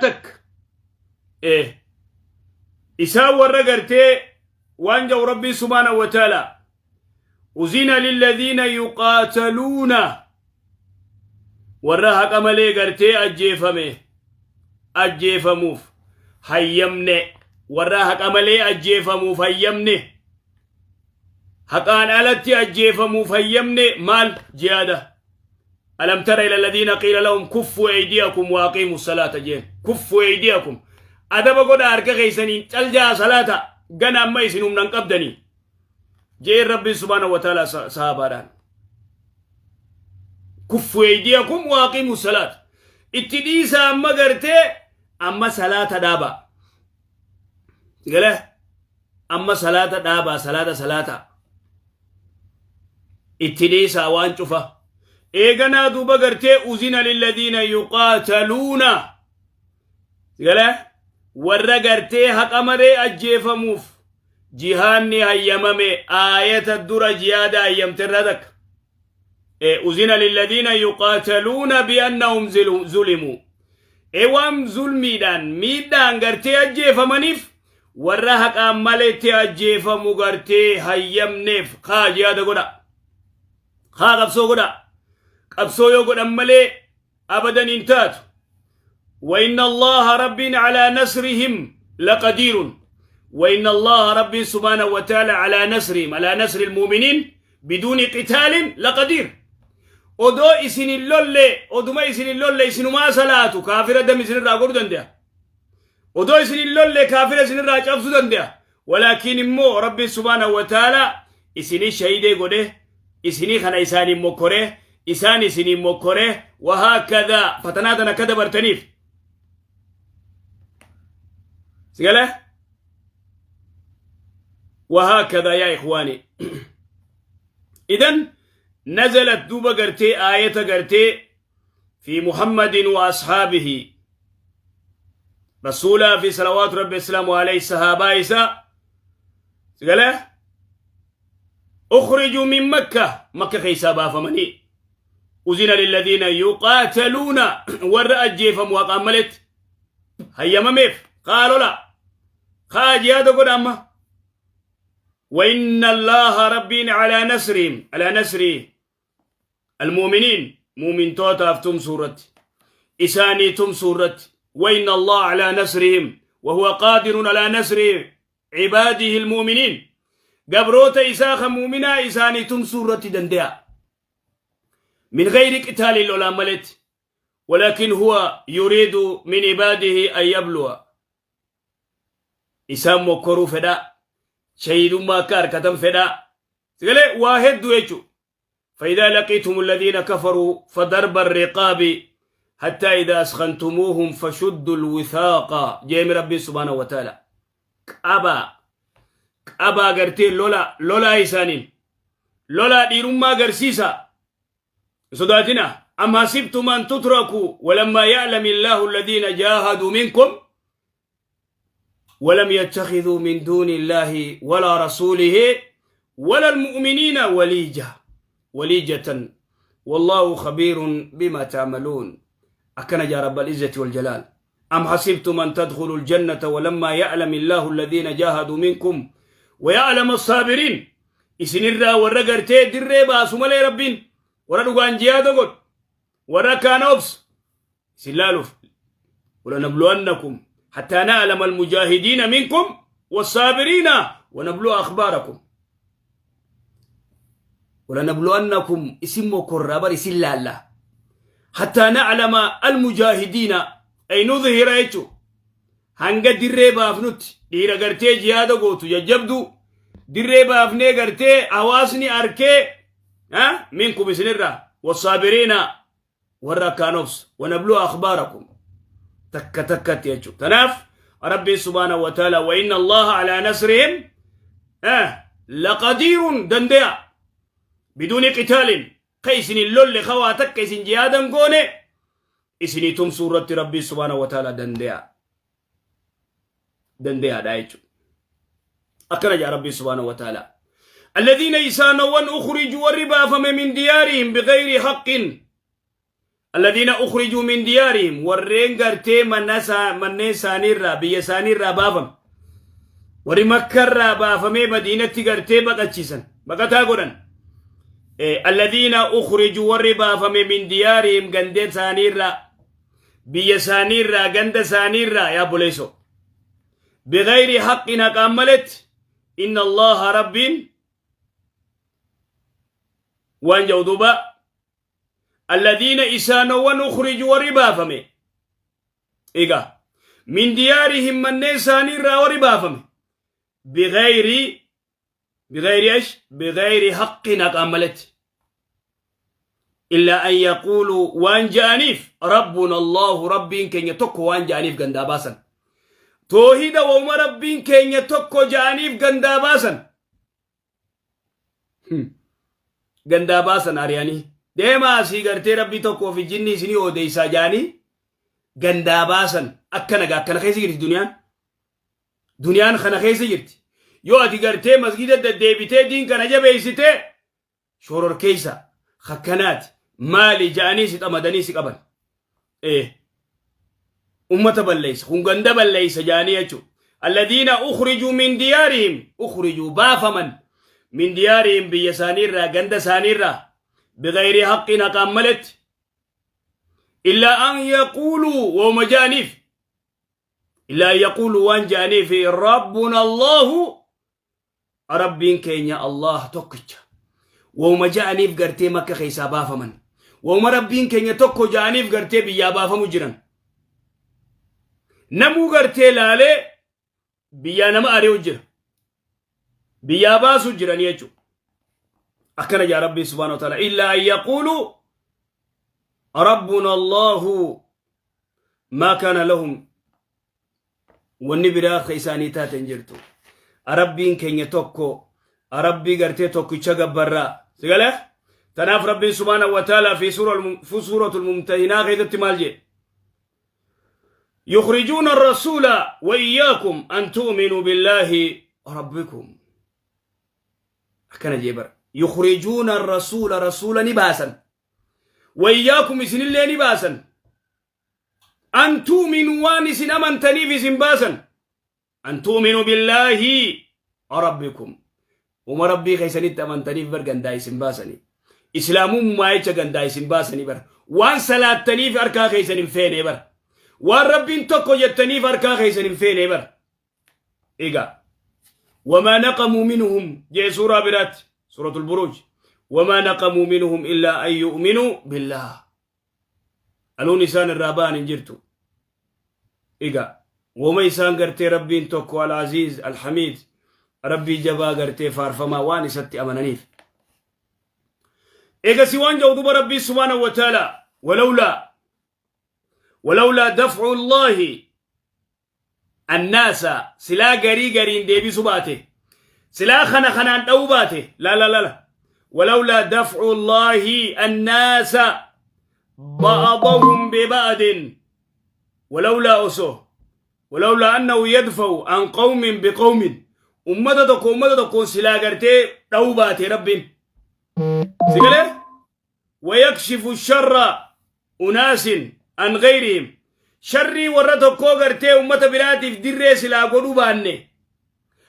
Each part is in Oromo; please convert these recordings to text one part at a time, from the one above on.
Takka isaan warra gartee waan ja'u Rabbiin subhaanahu wa ta'ala: uzina lilladhiina yuqaataluuna, warra haqa malee gartee ajjeefame ajjeefamuuf hayyamne, warra haqa malee ajjeefamuuf hayyamne, haqaan alatti ajjeefamuuf hayyamne. Maal jihaada? Alam tara ila alladhiina qiila lahum kuffuu aydiyakum wa aqiimu salaata jeen. Kuffuu aydiyakum, adaba godha harka keessaniin, caljaa salaata gana, amma isin humnan qabdanii jeen. Rabbiin subhaanahu wa ta'ala sahabaadhaan kuffuu aydiyakum wa aqiimu salaata, itti dhiisaa, amma gartee amma salaata dhaaba gale, amma salaata dhaabaa, salaata salaata itti dhiisaa waan cufa. Eeganaa duuba gartee uzina lilladhiina yuqaataluuna gale, warra gartee haqa malee ajjeefamuuf jihaanni hayyamame. Aayata dura jihaada hayyamterra takka uzina lilladhiina yuqaataluuna biannahum zulimuu, waan zulmiidhaan miidhaan gartee ajjeefamaniif, warra haqaan maletti ajjeefamu gartee hayyamneef. Kaa jihaada godha, kaa qabsoo godha. Qabsoo yoo godhan malee abadan hin taatu. وإن الله رب على نصرهم لقدير. وإن الله رب سبحانه وتعالى على نصرهم، على نصر المؤمنين بدون قتال لقدير. Odoo isin hin lolle, oduma isin hin lolle, isinumaa salaatu kaafira dam isinirraa godhuu danda'a. Odoo isin hin lolle kaafira isinirraa cabsuu danda'a. Walaakin immoo Rabbi subhaanahu wa ta'ala isinii shahidee godhe, isinii kana isaaniin mokkoree, isaan isiniin mokkoree, wahaakadhaa fatanaa tan akka dabartaniif sigale. وهكذا يا إخواني. إذن نزلت دوبا قرتي آية قرتي في محمد وأصحابه، رسولا في صلوات ربي السلام عليه صحابة إسا قال أخرجوا من مكة، مكة خيسا بافمني. أذن للذين يقاتلون، ور أجيفم وقاملت هيا مميف قالوا لا خاجي هذا قد أما. وإن الله ربين على نصرهم، على نصر المؤمنين، مؤمن توتا تم سورة إساني تم سورة. وإن الله على نصرهم، وهو قادر على نصر عباده المؤمنين، قبروت إساخ مؤمنا إساني تم سورة دندها من غير قتال الأولى، ولكن هو يريد من عباده أن يبلو، إسان مكرو فدا، شهيد ما كار كتم فدا سقالي واحد دويتشو. فإذا لقيتم الذين كفروا فضرب الرقاب حتى إذا أسخنتموهم فشدوا الوثاق جيم ربي سبحانه وتعالى. قبا قبا قرتي لولا لولا إسانين لولا ديرما قرسيسا صداتنا. أم حسبتم أن تتركوا ولما يعلم الله الذين جاهدوا منكم ولم يتخذوا من دون الله ولا رسوله ولا المؤمنين وليجة وليجة والله خبير بما تعملون. أكن يا رب العزة والجلال: أم حسبتم أن تدخلوا الجنة ولما يعلم الله الذين جاهدوا منكم ويعلم الصابرين. إسن الرا ورا قرتي دري باسو مالي ربين ورا دوغان جيادو قد ورا كان أوبس سلالوف. ولنبلونكم حتى نعلم المجاهدين منكم والصابرين ونبلو أخباركم. ولنبلونكم اسمه كرابر سلالا حتى نعلم المجاهدين، أي نظهر يجو hanga dirree baafnutti dhiira gartee jihaada gootu jajjabdu dirree baafnee gartee hawaasni arkee minkum isinirraa wasaabiriina warra akkaan obsu wanabluu akhbaarakum takka takkatti jechuudha. Tanaaf Rabbiin subhaanahu wa ta'ala wa inna Allaha alaa nasrihim laqadiirun, danda'a biduuni qitaalin ka isin hin lolle, ka waa takka isin jihaadan goone isinii tumsuu irratti Rabbiin subhaanahu wa ta'ala danda'a. Danda'aadha jechuudha. Akkana jaa Rabbiin subhaanahu wa ta'ala. الذين إسانوان أخرجوا والربا من ديارهم بغير حق. Alladiina ukhrijuu min diyaarihim, warreen gartee manneen isaaniirraa, biyya isaaniirraa baafame. Warri Makkarraa baafamee Madiinatti gartee baqachiisan, baqataa godhan. Alladiina ukhrijuu, warri baafame, min diyaarihim, gandeen isaaniirraa, biyya isaaniirraa, ganda isaaniirraa, yaa buleessoo. Bighayri haqqin, haqaan maletti. Inna Allaha, Rabbiin waan jedhu duuba, alladiina isaanowwan, ukhrijuu, warri baafame egaa, min diyaarihim, manneen isaaniirraa warri baafame, bighayri ايش bighayri haqqin, haqaan maletti, illaa an yaquuluu, waan ja'aniif, rabbuna Allahu, Rabbiin keenya tokko waan ja'aniif gandaa baasan. Toohida wauma Rabbiin keenya tokko ja'aniif gandaa baasan, gandaa baasan. Ari'anii deemaa asii, gartee Rabbii tokkoo fi jinni isinii odeessaa ja'anii gandaa baasan. Akkana gaa, akkana keessa jirti duniyaan. Duniyaan kana keessa jirti. Yoo ati gartee masgida deddeebitee diin kana jabeessitee, shororkeessa hakkanaati maali ja'anii si xamadanii si qaban. Ummata balleessa kun, ganda balleessa ja'anii jechuudha. Alladiina ukhrijuu min diyaarihim, ukhrijuu, baafaman, min diyaarihim, biyya isaaniirraa, ganda isaaniirraa, bighayri haqqin, haqaan maletti, illaa an yaquuluu, wooma ja'aniif, illaa an yaquuluu, waan ja'aniif, rabbuna Allahu, Rabbiin keenya Allah tokkicha, wooma ja'aniif gartee Makka keessaa baafaman. Wooma Rabbiin keenya tokko ja'aniif gartee biyyaa baafamu jiran. Namuu gartee laalee biyyaa nama ari'u jira, biyyaa baasu jiranii jechuudha. Akkana jaa Rabbiin subhaanahu wa ta'ala: illaa an yaquuluu rabbuna Allahu. Maa kaana lahum, wanni biraa akka isaanii taate hin jirtu. Rabbiin keenya tokko, Rabbii gartee tokkicha gabbarraa sigale. Tanaaf Rabbiin subhaanahu wa ta'ala fi suuratul Mumtahinaa keessatti maal jedhe? يخرجون الرسول وإياكم أن تؤمنوا بالله ربكم. Akkana jee bar: يخرجون الرسول، رسول ni baasan، وإياكم، isinillee ni baasan، أن تؤمنوا، waan isin amantaniif isin baasan، أن تؤمنوا بالله ربكم، uma Rabbii keessanitti amantaniif bar gandaa isin baasanii. Islaamummaa jecha gandaa isin baasanii bar. Waan salaattaniif harkaa keessan hin feene bar. Waan Rabbiin tokko jettaniif harkaa keessan hin feene bar. Egaa وما نقموا منهم, jee suuraa biraatti, سورة البروج، وما نقموا منهم إلا أن يؤمنوا بالله. Aluun isaan irraa ba'an hin jirtu. Egaa woma isaan gartee Rabbiin tokko, العزيز الحميد, Rabbii jabaa gartee faarfamaa, waan isatti amananiif. Eegasi waan jedhu duba Rabbii subhaanahu wa ta'ala: ولولا دفع الله الناس, silaa garii gariin deebisu baate, silaa kana kanaan dha'uu baate, la la la la, ولولا دفع الله الناس بعضهم ببعض, ولولا, osoo, ولولا أنه يدفع عن قوم بقوم, ummata tokko ummata tokkoon silaa gartee dha'uu baate Rabbiin sigalee, ويكشف شر أناس عن غيرهم, sharrii warra tokkoo gartee ummata biraatiif dirree silaa godhuu baanne,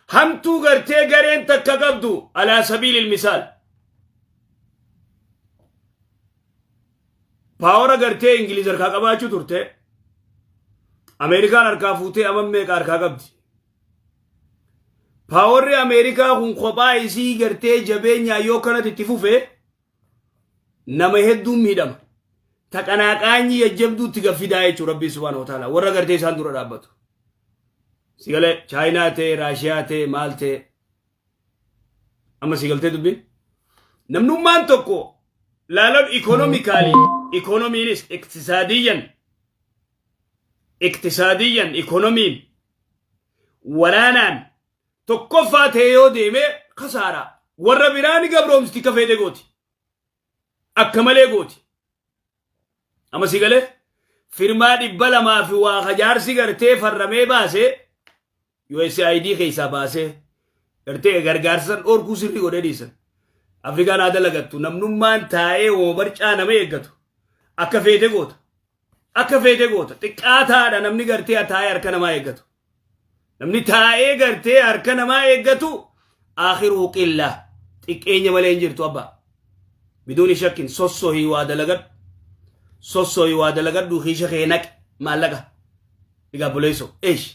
hamtuu gartee gareen takka qabdu, على سبيل المثال, power gartee Ingiliz harkaa qabaachuu turte, Ameerikaan harkaa fuutee amma meeqa harkaa qabdi. Powerri Ameerikaa kun kophaa isii gartee jabeenyaa yoo kanatti itti fufe, nama hedduun miidhama. Taqanaaqaanyi jajjabduutti gaffidaa jechuudha Rabbii subhaanahu wa ta'ala warra gartee isaan dura dhaabbatu. Sigalee Chaayinaa ta'e, Raashiyaa ta'e, maal ta'e, amma sigaltee dubbiin. Namnummaan tokko laalan economically, ikoonomiinis iqtisaadiyyan, iqtisaadiyyan, ikoonomiin, waraanaan tokkoffaa ta'e yoo deeme kasaaraa, warra biraa ni gabroomsti, ka feete gooti, akka malee gooti. Amma si galee, firmaa 200 fi waa kajaarsi gartee farramee baasee, USAID keessaa baasee gartee gargaarsan dhorkuu sirrii godhee dhiisan. Afrikaan haa dalagattu, namnummaan taa'ee woma barcaa nama eeggatu. Akka feete goota. Akka feete goota. Xiqqaataadha namni gartee taa'ee harka namaa eeggatu. Namni taa'ee gartee harka namaa eeggatu akhiruhu qilla. Xiqqeenya malee hin jirtu abbaa. Biduuni shakkin sossohii waa dalagadhu. Sossohii waa dalagadhu kiisha kee naqi maallaqa. Egaa buleessoo. Eesh.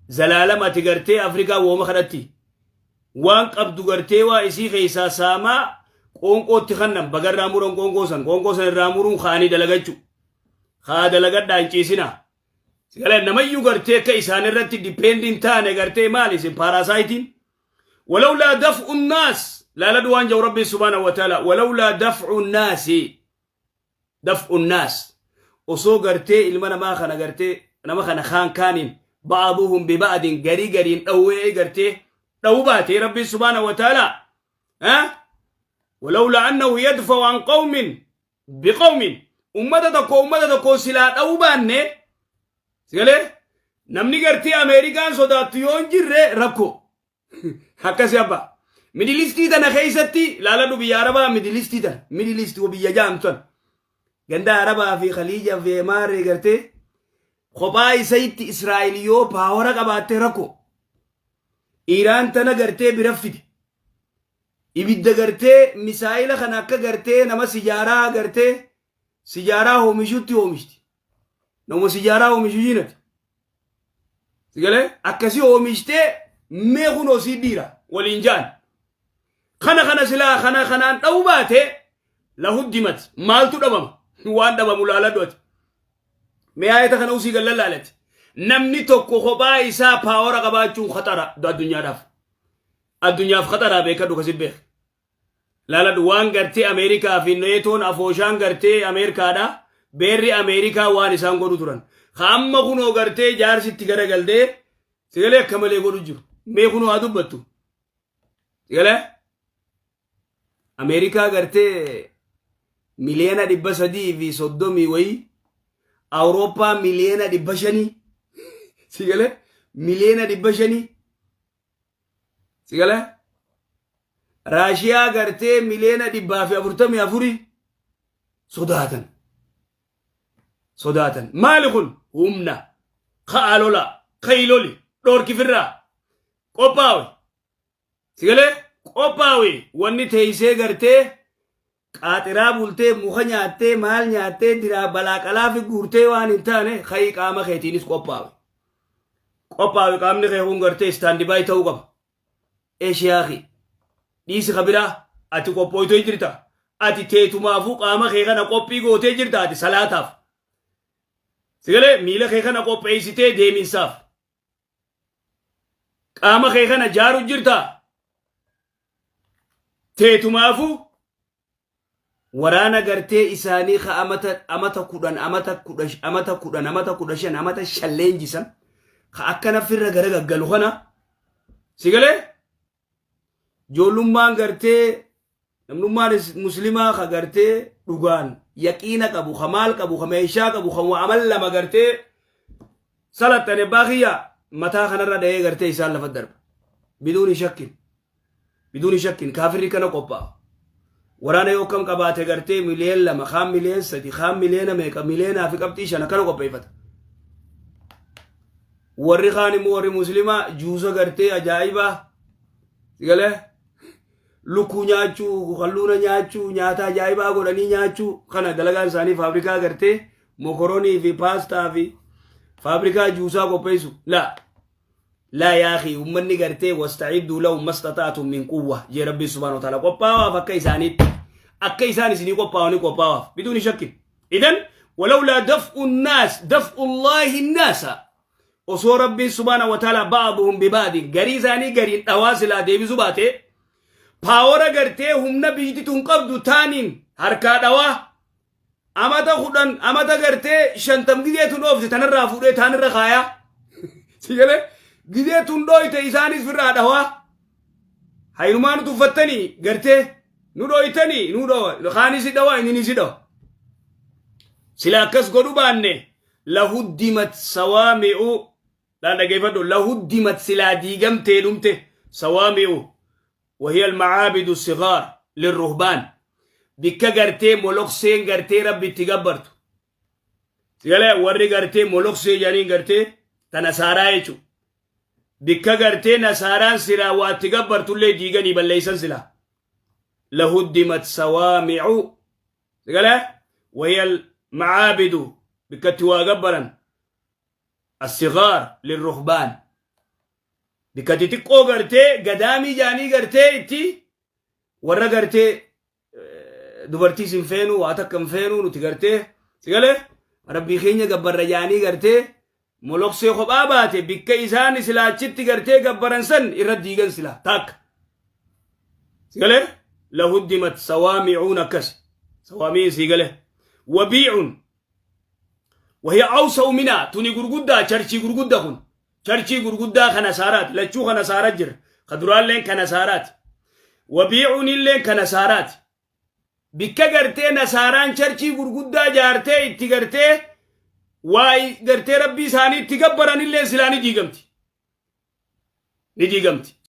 Zalaalam ati gartee Afrikaa wooma kadhatti. Waan qabdu gartee waa isii keessaa saamaa qoonqootti kannan bagarraa muran qoonqoo san qoonqoo san irraa muruun kaanii dalagachuu. Haa dalagadhaa hin ciisinaa. Sigalee namayyuu gartee akka isaan irratti depend hin taane gartee maali isin parasite iin. ولولا دفع الناس لا لدوان جو ربي سبحانه وتعالى ولولا دفع الناس دفع الناس osoo gartee ilma namaa kana gartee nama kana kaan kaaniin بعضهم ببعض garii gariin dhawwee gartee dhawuu baate rabbi سبحانه وتعالى ها ولولا أنه يدفع عن قوم بقوم ummata tokko ummata tokko silaa dhawuu baanne. Sigalee namni gartee Ameerikaan sodaattu yoo hin jirre rakkoo akkasi abba. Middle East ii tana keessatti ilaaladhu, biyya Arabaa, Middle East ii tana, Middle East ii biyya jaamtu tan ganda Arabaa fi Khaliija fi Maaree gartee kophaa isaatti Israa'el yoo power a qabaatte rakkoo. Iraan tana gartee bira fide ibidda gartee missile a kana akka gartee nama sijaaraa gartee sijaaraa oomishutti oomishti. Nama sijaaraa oomishu jiinati sigalee akkasii oomishtee mee kunoo sii dhiira waliin jaan kana kana silaa kana kanaan dha'uu baate لهدمت maaltu dhabama? Waan dhabamu laaladhu ati. Mee ayata kana usii gallan laalati. Namni tokko kophaa isaa power a qabaachuun khaxara addunyaadhaaf. Addunyaaf khaxaraa beekadhu kasit beek. Laaladhu waan gartee Ameerikaa fi neetoon afooshaan gartee Ameerikaadha. Beerri Ameerikaa waan isaan godhu turan. Hamma kunoo gartee jaarsitti garagaltee sigalee akka malee godhu jiru. Mee kunoo haa dubbattu. Sigalee Ameerikaa gartee 330,000,000 wayii, Awurooppaa 500,000,000, sigalee 500,000,000, sigalee Raashiyaa gartee 144,000,000 sodaatan. Sodaatan. Maali kun? Humna. Ka'aa lola. Ka'i loli. Dhoorkifirraa. Qophaawe. Sigalee qophaawe. Wanni teessee gartee qaaxiraa bultee muka nyaattee maal nyaattee diraa balaa qalaa fi guurtee waan hin taane ka'i qaama keetiinis qophaawe. Qophaawe, qaamni kee kun gartee stand by ta'uu qaba. Eeshiyaaki dhiisi kabiraa ati qophooytee jirta. Ati teetumaafuu qaama kee kana qophii gootee jirta ati salaataaf. Sigalee miila kee kana qopheessitee deeminsaaf. Qaama kee kana jaaru jirta. Teetumaafuu waraana gartee isaanii ka amata 10, amata 10, amata 10, amata 15, amata 5 leenjisan ka akkana firra gara gaggalu kana. Sigalee ijoollummaan gartee namnummaan muslimaa ka gartee dhugaan yaqiina qabu, ka maal qabu, ka meeshaa qabu, ka amal lama gartee salattane baakiyya mataa kanarra dhahee gartee isaan lafa darba. بدون شك, بدون شك kaafirri kana qophaa'a. Waraana yoo kam qabaate gartee 2 miliyoon, kaan 3 miliyoon, kaan miliyoona meeqa, miliyoonaa fi qabxii shan akkana qopheeffata. Warri kaan immoo warri muslimaa juusa gartee ajaa'ibaa, sigalee lukkuu nyaachuu, kalluuna nyaachuu, nyaata ajaa'ibaa godhanii nyaachuu kana dalagaan isaanii. Faabrikaa gartee mokoronii fi paastaa fi faabrikaa juusaa qopheessu. لا لا يا أخي, ummanni gartee واستعدوا لهم ما استطعتم من قوة jee rabbi سبحانه وتعالى. Qophaawaaf akka isaaniitti, akka isaan isinii qophaawanii qophaawaaf. بدون شك إذن ولولا دفع الناس دفع الله الناس osoo rabbiin سبحانه وتعالى بعضهم ببعض garii isaanii gariin dhawaa silaa deebisuu baate, power a gartee humna biyyatti tun qabdu taaniin harkaa dhawaa amata 10, amata gartee 50 gidee tun dhoofte tanarraa fuudhee taanirra kaayaa. Si galee gidee tun dhooyte isaanis firraa dhawaa hayrumaa nu tuffattanii gartee nu dhooytanii nu dhawa, kaanis dhawa, inni si dhawa. Sila akkas godhu baanne لهدمت صوامع laan dhageeffadhu لهدمت silaa diigamtee dhumte صوامع وهي المعابد الصغار للرهبان. Bikka gartee molokseen gartee Rabbi itti gabbartu. Sigalee warri gartee moloksee jedhaniin gartee ta nasaaraa jechuudha. Bikka gartee nasaaraan silaa waa itti gabbartullee diiganii balleeysan silaa. Lahuddimat sawaami'u. Sigalee wayal macaabidu bikka itti waa gabbaran. Asigaar lirruhbaan. Bikka xixiqqoo gartee gadaamii jaanii gartee itti warra gartee dubartiis hin feenu, waa takka hin feenu, nuti gartee sigalee Rabbii keenya gabbarra jaanii gartee moloksee kophaa baate, bikka isaan silaa achitti gartee gabbaran san irra diigan silaa takka. Sigalee lahuddimat sawaami'uun akkas sawaamiin sigalee wabiicun wahiya awsa'u minaa. Tuni gurguddaa, churchii gurgudda kun, churchii gurguddaa kana saaraati. Lachuu kana saara jira, ka duraalleen kana saaraati, wabiicuun illeen kana saaraati. Bikka gartee nasaaraan churchii gurguddaa jaartee itti gartee waa gartee Rabbii isaanii itti gabbaran illee silaa ni diigamti, ni diigamti.